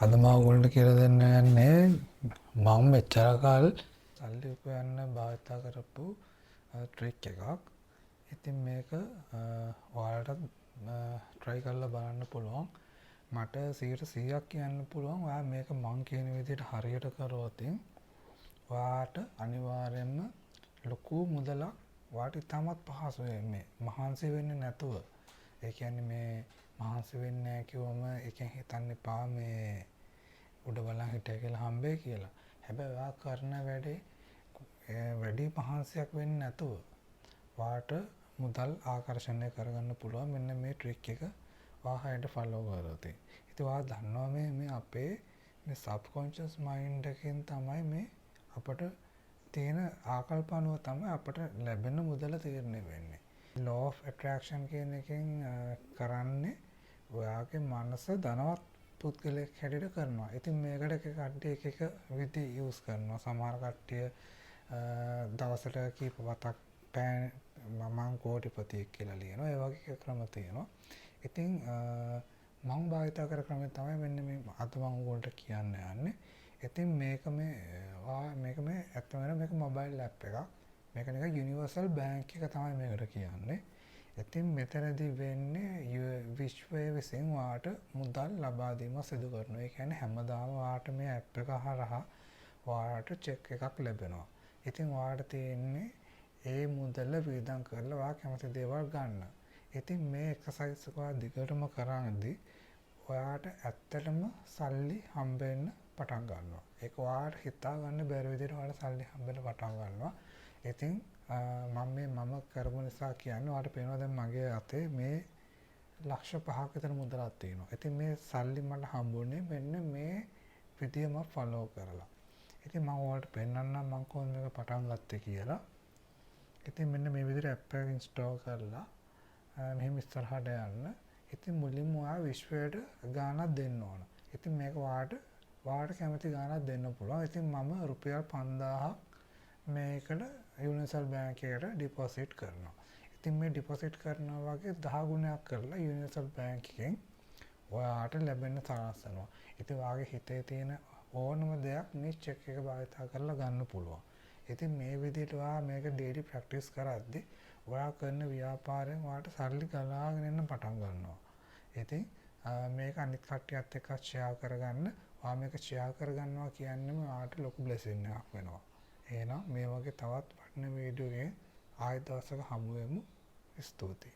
අද මම ඔයගොල්ලන්ට කියලා දෙන්න යන්නේ මම මෙච්චර කල් සල්ලි උපයන්න භාවිතා කරපු ට්‍රික් එකක්. ඉතින් මේක ඔයාලටත් ට්‍රයි කරලා බලන්න පුළුවන්. මට 100%ක් කියන්න පුළුවන්, ඔයා මේක මං කියන විදිහට හරියට කරොත් ඔයාට අනිවාර්යයෙන්ම ලොකු මුදලක් ඔයාට ඉතාමත් පහසුවෙන් මේ මහන්සි වෙන්නේ නැතුව. ඒ කියන්නේ මේ මහන්සි වෙන්නේ නැහැ කිව්වම ඒකෙන් හිතන්න එපා මේ උඩ බලන් හිටිය කියලා හම්බෙයි කියලා. හැබැයි ඔයා කරන වැඩේ වැඩි මහන්සියක් වෙන්නේ නැතුව ඔයාට මුදල් ආකර්ෂණය කරගන්න පුළුවන් මෙන්න මේ ට්‍රික් එක ඔයා හරියට ෆලෝ කරොත්. ඉතින් ඔයා දන්නවා මේ මේ අපේ මේ සබ්කොන්ෂස් මයින්ඩ් එකෙන් තමයි මේ අපට තියෙන ආකල්ප අනුව තමයි අපට ලැබෙන මුදල තීරණය වෙන්නේ. Law of attraction කියන එකෙන් කරන්නේ ඔයාගේ මනස ධනවත් පුද්ගලයෙක් හැටියට කරනවා. ඉතින් මේකට එක කට්ටිය එක එක විදි යූස් කරනවා. සමහර කට්ටිය දවසට කීප වතක් පෑන් මං කෝටිපතියෙක් කියලා ලියනවා. ඒ වගේ ක්‍රම තියෙනවා. ඉතින් මං භාවිතා කරන ක්‍රමය තමයි මෙන්න මේ අද මං ඔයගොල්ලන්ට කියන්න යන්නේ. ඉතින් මේක මේ මේක මේ ඇත්තම මේක මොබයිල් ඇප් එකක්. මේක නිකන් යුනිවර්සල් බැංක් එක තමයි මේකට කියන්නේ. ඉතින් මෙතනදී වෙන්නේ විශ්වය විසින් ඔයාට මුදල් ලබා දීම සිදු කරනවා. ඒ කියන්නේ හැමදාම ඔයාට මේ ඇප් එක හරහා ඔයාට චෙක් එකක් ලැබෙනවා. ඉතින් ඔයාට තියෙන්නේ ඒ මුදල වියදම් කරලා ඔයා කැමති දේවල් ගන්න. ඉතින් මේ එක්සර්සයිස් එක ඔයා දිගටම කරද්දී ඔයාට ඇත්තටම සල්ලි හම්බෙන්න පටන් ගන්නවා. ඒක ඔයාට හිතා ගන්න බැරි විදිහට ඔයාට සල්ලි හම්බෙන්න පටන් ගන්නවා. ඉතින් මම මේ මම කරපු නිසා කියන්නේ, ඔයාට පේනවා දැන් මගේ අතේ මේ ලක්ෂ 5ක් විතර මුදලක් තියෙනවා. ඉතින් මේ සල්ලි මට හම්බුනේ මෙන්න මේ විදිය මම ෆලෝ කරලා. ඉතින් මම ඔයාලට පෙන්නන්නම් මම කොහොමද මේක පටන් ගත්තේ කියලා. ඉතින් මෙන්න මේ විදිහට ඇප් එක ඉන්ස්ටෝල් කරලා මෙහෙම ඉස්සරහට යන්න. ඉතින් මුලින්ම ඔයා විශ්වයට ගාණක් දෙන්න ඕන. ඉතින් මේක ඔයාට ඔයාට කැමති ගාණක් දෙන්න පුළුවන්. ඉතින් මම රුපියල් 5000ක් මේකට යුනිවර්සල් බැංක් එකට ඩිපොසිට් කරනවා. ඉතින් මේ ඩිපොසිට් කරනවා වගේ 10 ගුණයක් කරලා යුනිවර්සල් බැංක් එකෙන් ඔයාට ලැබෙන්න සලස්වනවා. ඉතින් ඔයාගේ හිතේ තියෙන ඕනම දෙයක් මේ චෙක් එක භාවිතා කරලා ගන්න පුළුවන්. ඉතින් මේ විදිහට ඔයා මේක ඩේලි ප්‍රැක්ටිස් කරද්දි ඔයා කරන ව්‍යාපාරයෙන් ඔයාට සල්ලි ගලාගෙන එන්න පටන් ගන්නවා. ඉතින් මේක අනිත් කට්ටියත් එක්ක ෂෙයා කරගන්න. ඔයා මේක ෂෙයා කරගන්නවා කියන්නේම ඔයාට ලොකු බ්ලෙසින් එකක් වෙනවා. එහෙනම් මේ වගේ තවත් වටින වීඩියෝ එකකින් ආයෙත් දවසක හමු වෙමු. ස්තුතියි.